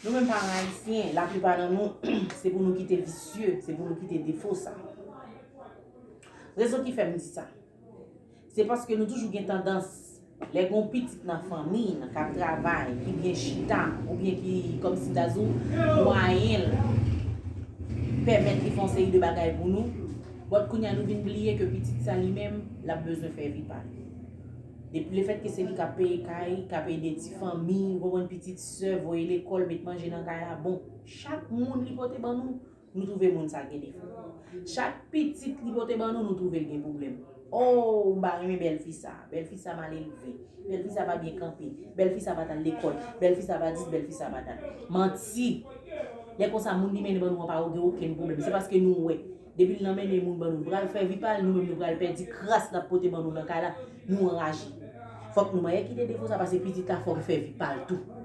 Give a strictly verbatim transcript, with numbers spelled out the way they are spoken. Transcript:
Nou menm paran ayisyen, laplipa nan nou, se pou nou kite visye, se pou nou kite defo sa. Rezon ki fè m di sa, se paske nou toujou gen tandans, lè gen yon pitit nan fanmi nan k ap travay, ki byen chita, oubyen ki kòmsi ta di w mwayen l pèmèt li fè yon seri de bagay pou nou, but kounye a nou vin bliye ke pitit sa li menm, l ap bezwen fè vi pa l. Depi lefètke se li k ap peye kay, k ap ede ti fanmi, ou konprann, pitit sè, voye lekòl, met manje nan kay la, bon, chak moun li pote ban nou, nou twouve moun sa gen defo. Chak pitit li pote ban nou, nou twouve l gen pwoblèm. Oh, m pa renmen bèl fi sa. Bèl fi sa mal elve. Bèl fi sa pa byen kanpe. Bèl fi sa pa t al lekòl. Bèl fi sa pa dis, bèl fi sa pa dat. Manti. Lè konsa, moun li mennen ban nou an pa gen okenn pwoblèm. Se paske nou wè. Depi l nan mennen moun ban nou, nou pral fè vi pa l, nou menm nou pral pèdi kras l ap pote ban nou nan kay la. Nou anraje. Fòk nou manyen kite defo sa, paske pitit la fòk fè vi pa l tou.